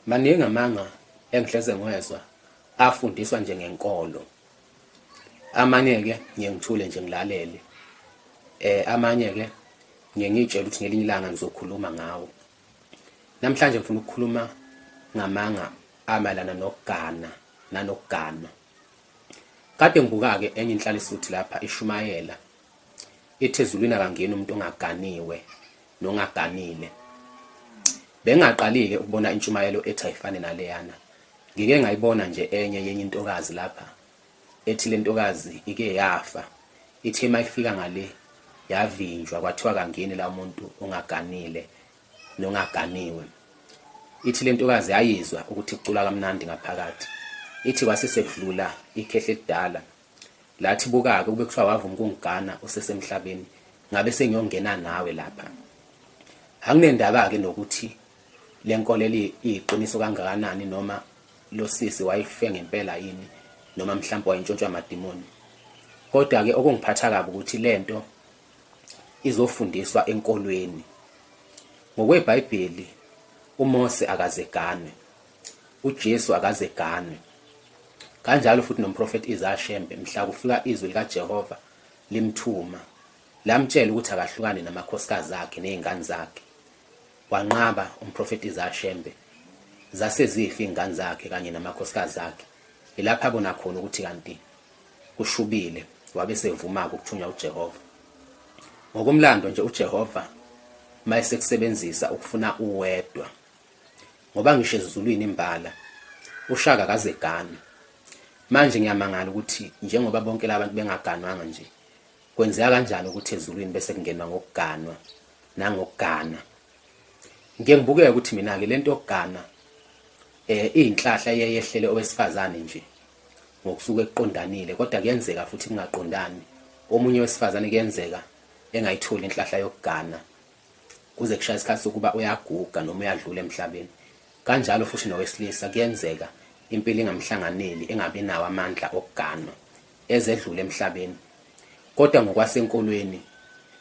Maningi amanga engihleze ngiwezwa afundiswa njengenkolo. Amanye-ke ngiye ngithule nje ngilalele. Amanye-ke ngiye ngiyitshele ukuthi ngelinye ilanga ngizokhuluma ngawo. Namhlanje ngifuna ukukhuluma ngamanga amayelana nokugana nanokuganwa. Kade ngibuka-ke enye inhlalisuthi lapha ishumayela ithi ezulwini akangeni umuntu ongaganiwe nongaganile. Bengingaqali-ke ukubona intshumayelo ethi ayifane naleyana. Ngike ngayibona nje enye yenye intokazi lapha ethi le ntokazi ike yafa. Ithe uma ifika ngale yavinjwa kwathiwa kangeni la umuntu ongaganile nongaganiwe. Ithi le ntokazi yayizwa ukuthi kuculwa kamnandi ngaphakathi. Ithi kwase sekudlula ikhehla elidala lathi buka-ke kube kuthiwa wavuma ukungigana usesemhlabeni ngabe sengiyongena nawe lapha. Anginendaba-ke nokuthi le nkolelo iyiqiniso kangakanani noma lo sisi wayefe ngempela yini noma mhlawumbe wayentshontshwa amadimoni. Kodwa-ke okungiphatha kabi ukuthi le nto izofundiswa enkolweni. NgokweBhayibheli uMose akaze ganwe, uJesu akaze ganwe. Kanjalo futhi nomprofethi Isaya Shembe mhla kufika izwi likaJehova limthuma lamtshela ukuthi akahlukane namakhosikazi akhe nezingane zakhe. Wanqaba umprofethi Isaya Shembe zase zifa izingane zakhe kanye namakhosikazi akhe. Ilapha abona khona ukuthi kanti kushubile wabe sevuma-ke ukuthunywa uJehova. Ngokomlando nje uJehova mayesekusebenzisa ukufuna uwedwa ngoba ngisho ezulwini imbala uShaka akaze eganwe. Manje ngiyamangala ukuthi njengoba bonke labantu bengaganwanga nje kwenzeka kanjani ukuthi ezulwini bese kungenwa ngokuganwa nangokugana. Ngike ngibukeke ukuthi mina-ke lento yokugana iyinhlahla eyeyehlele owesifazane nje ngokusuke kuqondanile kodwa kuyenzeka futhi kungaqondani. Omunye wesifazane kuyenzeka engayitholi inhlahla yokugana kuze kushaya isikhathi sokuba uyaguga noma uyadlula emhlabeni. Kanjalo futhi nowesilisa kuyenzeka impilo ingamhlanganeli engabi nawo amandla okuganwa ezedlule emhlabeni. Kodwa ngokwasenkolweni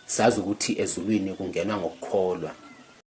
sazi ukuthi ezulwini kungenwa ngokukholwa.